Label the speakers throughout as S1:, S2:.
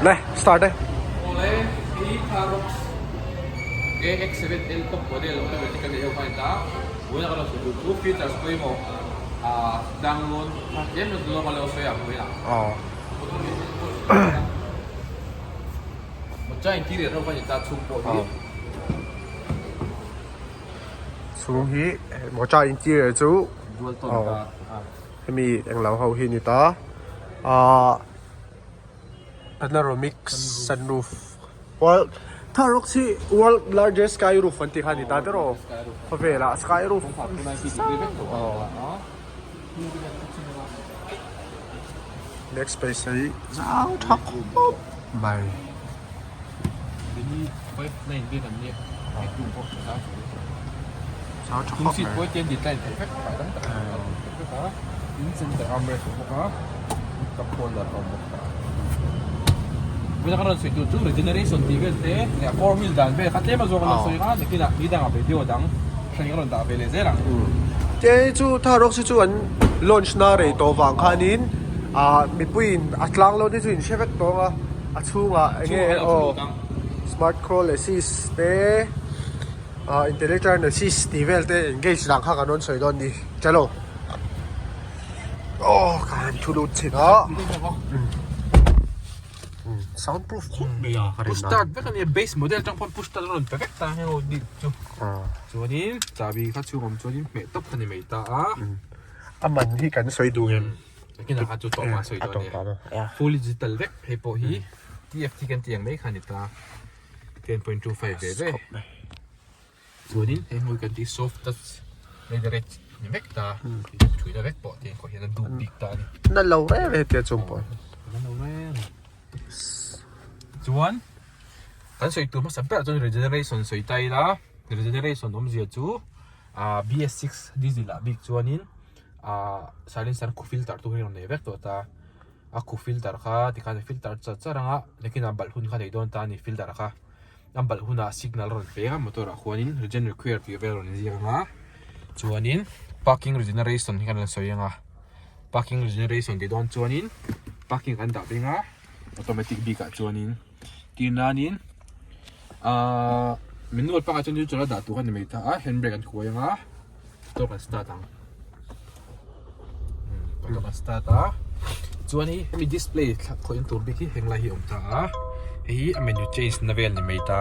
S1: Le start e.
S2: Awle hei Tharox AX7L top model automatic a nei ho kha a ni ta. Vawiin a kan rawn sawi tur chu features pawimawh ah download kha tlem zawng a lo sawi ang vawiin ah. Mocha interior ho kha a ni ta chhung pawh hi.
S1: Chhung hi mocha interior chu
S2: dual tone ta
S1: hemi englo ho hi a ni ta ahh panoramic sunroof world thar hi world largest sky roof an tih kha a ni ta ber aw khawvelah sky roof next space hi zau tha khawp mai. Te chu Tharox hi chu an launch na rei tawh vang khanin ah mipuiin a tlang lo te chu in hre vek tawng a. A chhungah enge aw smart crawl assist te ah intelligent assist tih vel te engage dan kha kan rawn sawi dawn a ni chalo aw ka han thu lut chhin a sound proof khawp mai a
S2: push start vek a nia base model atang pawn push start a rawn pe vek ta heng ho bik chu chuanin chahbi kha chhung awm chuanin hmeh tawp kha ni mai ta a
S1: a man hi kan sawi duh em.
S2: Nakinah kha chu tawp a sawi dawn nia. Fully digital vek hei pawh hi TFT kan tih ang mai kha a ni ta. 10.25 ve ve. Chuanin hei hmui kan tih soft touch leatherette ni vek ta. Thuina vek pawh tiang kawh hian a duh bik ta a ni.
S1: Na lo reng reng tia chung pawh.
S2: Na lo reng. Chuan kan sawi tur hmasa berah chuan regeneration sawi ta ila regeneration awmzia chu BS6 diesel ah bik chuanin ahh silencer khu filter te hi a rawn nei vek tawh ta a khu filter kha tikhan a filter char char ang a nakinah balh hun kha nei dawn ta a ni filter kha a balh hunah signal a rawn pe a motor ah khuanin regen require tih vel a rawn inziak ang a chuanin parking regeneration hi kan rawn sawi ang a parking regeneration tih dawn chuanin parking an dah veng a automatic bik ah chuanin tir nanin ahh manual pakhat chuan neutral a dah tur a ni mai ta a handbrake an kuai ang a. Motor kan start ang motor kan start a chuan hi hemi display thla khawih na tur bik hi heng lai hi a awm ta a hei hi a menu change na vel ni mai ta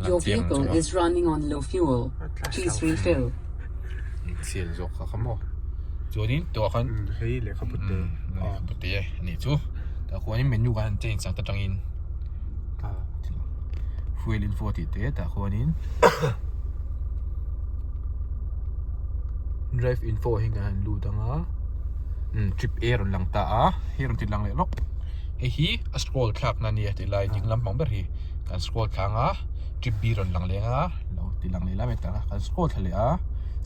S3: Your vehicle is running on low fuel. Please refill.
S2: Sial zawk kha kha maw chuanin tawh khan
S1: hei lehkhabu te
S2: lehkhabu te a nih chu tah khuanin menu kan han change ang ta tangin fuel info tih te tah khuanin drive info hi kan han lut ang a trip a rawn lang ta a hei rawn ti lang leh lawk hei hi a scroll thlak na ania ti lai ding lampang ber hi kan scroll thlang a trip b rawn lang leh ang a lo ti lang leh lai mai tak a kan scroll thla leh a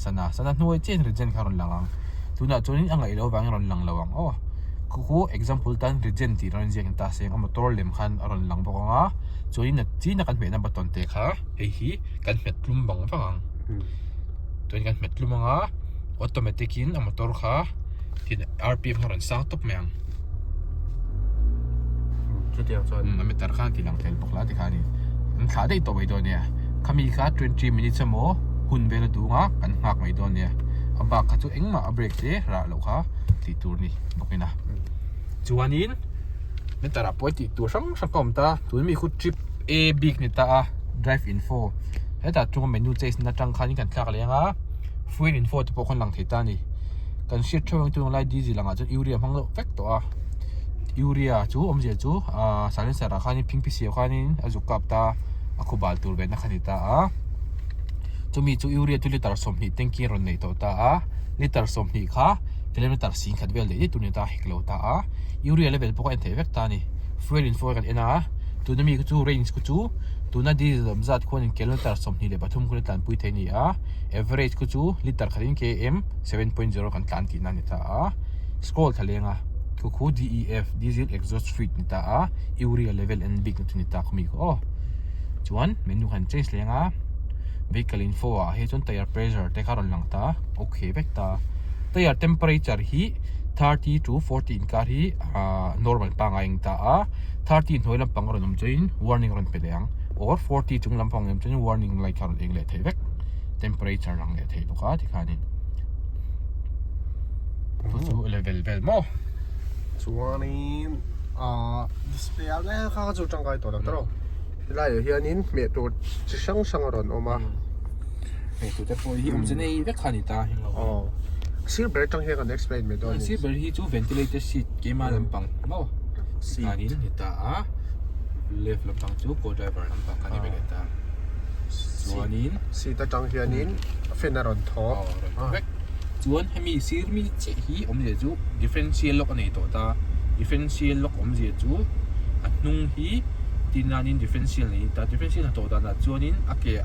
S2: sana sana hnuai chiah in regen kha a rawn lang ang tunah chuanin a ngaih loh avangin a rawn lang lo ang aw khu khu example tan regen tih rawn inziak ta se a motor lem khan a rawn lang bawk ang a chuanin a china kan hmehna button te kha hei hi kan hmet tlum vang vang ang chuan kan hmet tlum ang a automatic in a motor kha tin R_P_M kha a rawn sang tawp mai ang
S1: chutiang chuan
S2: a meter khan ti lang thei bawk la tikhanin an thlah daih tawh mai dawn nia khami kha 20 minutes emaw hun vel a duh ang a kan nghak mai dawn nia a bak kha chu engmah a brake te rah loh kha tih tur a ni bawk in a chuanin meter ah pawh tih tur hrang hrang ka awm ta tun mi khu trip A bik ni ta a drive info hetah chuan menu change na atang khanin kan thlak leh ang a fuel info te pawh khawn lang thei ta a ni kan hriat theuh ang chu lai diesel angah chuan urea hmang deuh vek tawh a urea chu awmzia chu ahh silencer ah khanin phing phisiau khanin a zuk kap ta a khu bal tur ve na kha ni ta a chumi chu urea chu liter 20 tanky a rawn neih tawh ta a liter 20 kha kilometer 10,000 vel daih daih tur a ni ta a hek lo ta a urea level pawh kha a en theih vek ta a ni fuel info kan en a tuna mi khu chu range khu chu tuna diesel awm zat khuanin kilometer 23 khu tlan pui thei a ni a average khu chu liter khatin km 7.0 kan tlan tihna a ni ta a scroll thla leng a khu khu D_E_F diesel exhaust fluid ni ta a urea level en bik na chu ni ta khawmi kha aw chuan menu han change leng a vehicle info ah hi chuan tire pressure te kha a rawn lang ta okay vek ta tire temperature hi. 30 to 40 inkar hi ah normal pangngai ang ta a 30 hnuai lampang a rawn awm chuan warning a rawn pe leh ang or 40 chung lampang a awm chuan warning light kha a rawn eng leh thei vek temperature lang leh thei bawk a tikhanin chu chu level vel maw.
S1: Chuanin ah display ah vel kha chu tangkai tawh lo tawrh helaiah hianin hmeh tur chi hrang hrang a rawn awm a.
S2: Hmeh tur te pawh hi awmze nei vek kha a ni ta.
S1: Aw sir ber atang hian kan explain mai dawn a ni.
S2: Sir ber hi chu ventilator seat keimah lampang maw tikhanin a ni ta a left lampang chu co driver lampang kha a ni ve leh ta chuanin
S1: seat atang hianin fan a rawn thaw.
S2: Aw a rawn thaw vek chuan hemi sir mi chiah hi awmzia chu differential lock a nei tawh ta differential lock awmzia chu a hnung hi tinanin differential a nei ta differential hnathawh danah chuanin a ke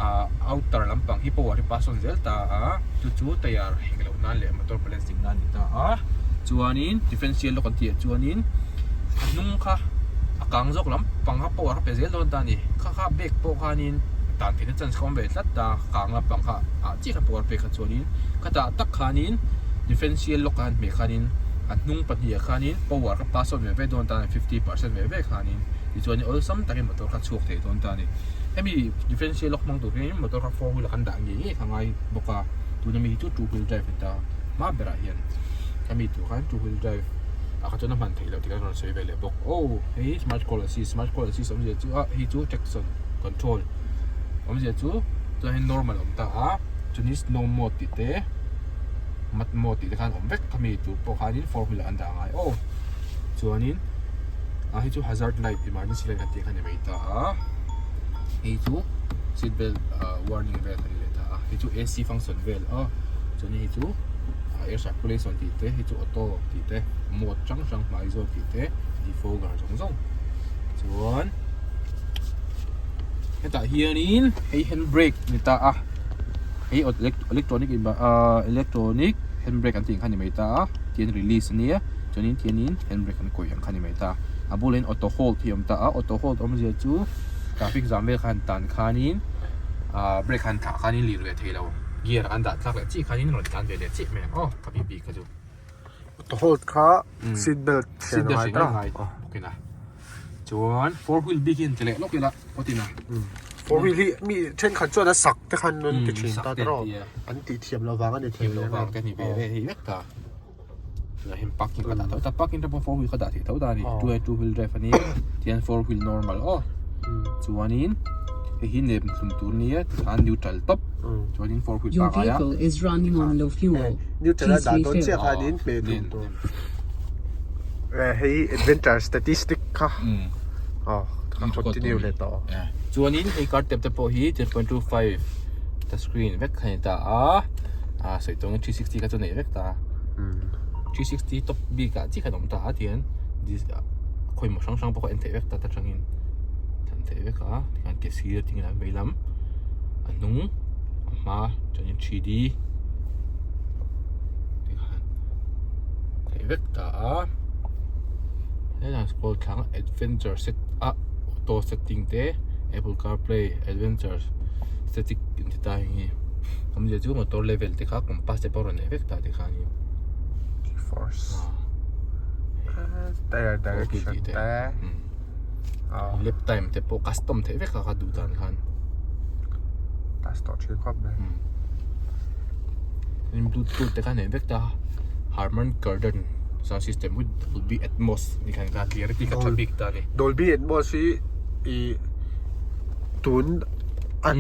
S2: ah outer lampang hi power hi pass on zel ta a chu chu tyre hek loh nan leh motor balance ding nan a ni ta a chuanin differential lock an tih ah chuanin a hnung kha a kang zawk lampang kha power kha pe zel dawn ta a ni kha kha brake pawh khanin tan theihna chance kha a awm ve tlat ta kang lampang kha ah chiah kha power pek kha chuanin khatah tak khanin differential lock a han hmeh khanin a hnung pahnih ah khanin power kha pass on ve ve dawn ta a ni 50% ve ve khanin tichuanin awlsam takin motor kha chhuak thei dawn ta a ni hemi differential lock hmang tur hian motor kha four wheel ah kan dah ngei ngei kha ngai bawk a tuna mi hi chu two wheel drive a ni ta hma berah hian hemi tur khan two wheel drive ah kha chuan a hman theih loh tih kan rawn sawi ve leh bawk aw hei smart call assist smart call assist awmzia chu ah hei chu traction control awmzia chu tunah hian normal a awm ta a chuanin snow mode tih te mud mode tih te khan awm vek khami tur pawh khanin four wheel ah an dah ngai aw chuanin ah hei chu hazard light emergency light kan tih kha ni mai ta a hei chu seat belt ah warning vel kha ni leh ta a hei chu A_C function vel aw chuanin hei chu air circulation tih te hei chu auto tih te mode hrang hrang hmai zawn tih te defogger zawng zawng chuan hetah hianin hei hand brake ni ta a hei electronic ah electronic hand brake an tih ang kha ni mai ta a tihian release a nia chuanin tihianin hand brake an kawih ang kha ni mai ta a bulah hian auto hold hi a awm ta a auto hold awmzia chu traffic jam vel kha han tan khanin ah brake han thlah khanin lir ve thei lo gear an dah tlak leh chiah khanin rawn tlan ve leh chiah mai ang aw ka bibi kha chu.
S1: Auto hold kha seat belt
S2: seat belt hren a ngai bawk ina chuan four wheel bik hi an ti leh lawk ila aw tina.
S1: Four wheel hi mi thenkhat chuan a sak te khan an ti thin ta tawrh an tih thiam loh vang a ni thei
S2: lo vang te ni ve ve hei vek ta tunah hian parking ka dah tho ta parking te pawh four wheel ka dah theih tho ta a ni two by two wheel drive a ni tihian four wheel normal aw chuanin hei hi nem hlum tur a nia tikhan neutral tawp chuanin four wheel
S3: Your
S2: pangai a
S3: vehicle is running on low fuel.
S1: Neutral a
S3: Please
S1: dah dawn
S3: refill.
S1: chiah khanin hmeh tum tur hei adventure statistic kha aw continue leh tawh
S2: chuanin hei car tap te pawh hi 0.25 touch screen vek kha a ni ta a ah sawi tawngin 360 kha chu nei vek ta 360 top bik ah chiah khan a awm ta a tihian khawimaw hrang hrang pawh kha en theih vek ta atangin en theih vek a tikhan ke sir atingin an vei lam a hnung a hma chuanin 3D tikhan theih vek ta a helaiah scroll thlang adventure set a auto setting te apple carplay adventure static in ti ta heng hi awmzia chu motor level te kha compass te pawh a rawn nei vek ta tikhanin
S1: force tire direction te
S2: lap time te pawh custom theih vek a kha duh dan khan
S1: tas tawh thin khawp mai
S2: bluetooth te kha nei vek ta Harman Kardon sound system with Dolby Atmos ni khan kha clarity kha tha bik ta a ni
S1: Dolby Atmos hi ih tun a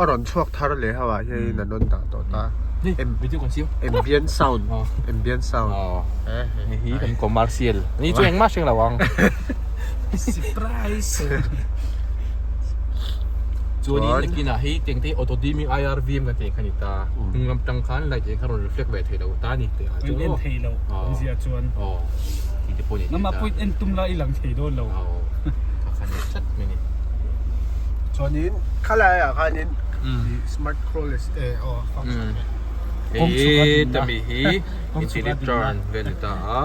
S1: a rawn chhuak thar leh ho ah hian an rawn dah tawh ta
S2: video kan siam
S1: ambient sound ambient sound
S2: hei hi kan commercial ni chu engmah hreng lo ang
S4: surprise
S2: chuanin nakinah hei teng te hi auto dimming IRVM kan tih kha ni ta hnung lam tang khan light eng kha rawn reflect ve thei lo ta ni tih ah chuan
S4: en thei lo awmzia chuan
S2: aw tih te pawh ni
S4: nangmah pawhin en tum la i lang thei dawn lo
S2: aw kha kha ni tlat mai ni
S1: chuanin khalai ah khanin smart crawl eh aw function
S4: Kawng chhuk a
S2: hei
S4: dinna.
S2: tami hi
S4: Kawng chhuk a
S2: infinite turn
S4: dinna.
S2: vel ni ta a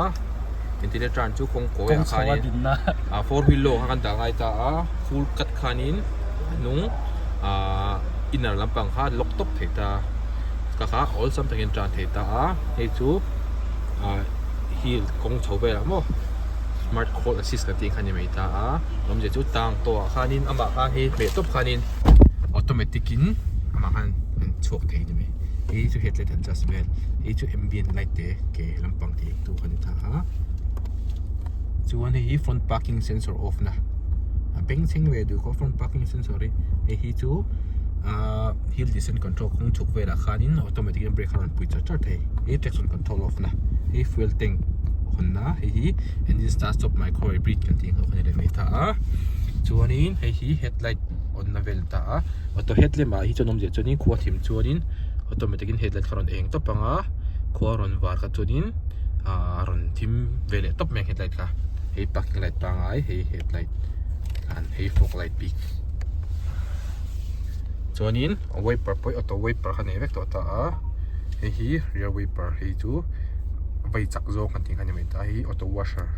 S2: infinite turn chu kawng kawi ah
S4: Kawng chho a
S2: khanin
S4: dinna.
S2: ah four wheel low kha kan dah ngai ta a full cut khanin a hnung ah inner lampang kha lock tawp thei ta ka kha awlsam takin tan thei ta a hei chu ah. Hill kawng chho velah maw smart crawl assist kan tih kha ni mai ta a awmzia chu tang tawh ah khanin amah kha hei hmeh tawp khanin automatic in amah khan an chhuak thei a ni mai hei chu headlight adjust vel hei chu ambient light te ke lampang tih tu kha ni ta a chuan hei hi front parking sensor off na a bengchheng ve duh khaw front parking sensor hi hei hi chu ahh hill descent control kawng chhuk velah khanin automatic in brake a rawn pui char char thei hei traction control off na hei fuel tank hawn na hei hi engine start stop micro hybrid kan tih ang kha a ni leh mai ta a chuanin hei hi headlight on na vel ta a auto headlamp ah hi chuan awmzia chuanin khua thim chuanin automatic in headlight kha a rawn eng tawp ang a khua rawn var kha chuanin ahh a rawn thim ve leh tawp mai ang headlight kha hei parking light pangai hei headlight an hei fog light bik chuanin wiper pawh hi auto wiper kha nei vek tawh ta a hei hi rear wiper hei chu vai chak zawng kan tih kha a ni mai ta hei hi auto washer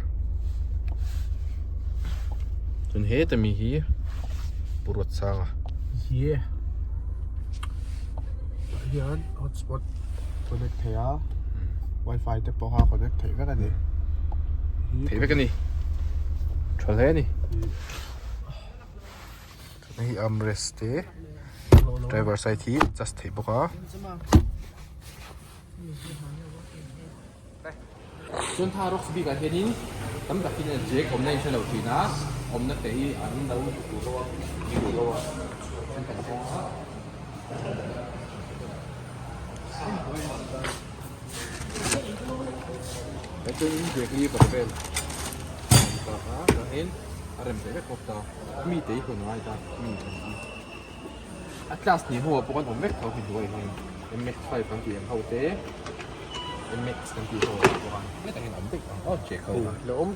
S2: chuan heta mi hi pu Ruatsanga.
S1: Yeah tah hian hotspot connect thei a wifi te pawh kha connect theih vek a ni.
S2: Theih vek a ni tha hle a ni. Hei armrest te driver side hi adjust theih bawk a. Chuan tha rocks bik ah hianin tam takin a jack awmna in hrelo thin a awmna te hi an lo duh lo a duh lo a an kan kawng a. Chuanin jack lever vel a awm ta a chuanin a rem theih vek bawk ta mi te hi hun a ngai ta mi kan ti a class hnih hnuah pawh kan awm vek tho hnuai hian mx five kan tih ang ho te mx kan tih ho ang pawh khan hetah hian awm vek ang aw jack ho kha
S1: la awm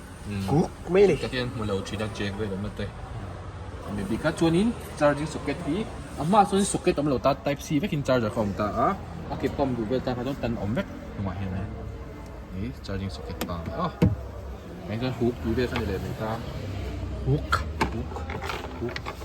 S1: kuk mai a ni
S2: ka hian hmu lo thin a jack vel awmna te awm bik a chuanin charging socket hi a hmaah chuan socket awm lo ta type c vekin charger kha a awm ta a a ke pump duh vel tan kha chuan tan awm vek hnungah hian ih charging socket ta a eng chuan hook tih vel kha ni leh mai ta
S1: hook
S2: hook hook.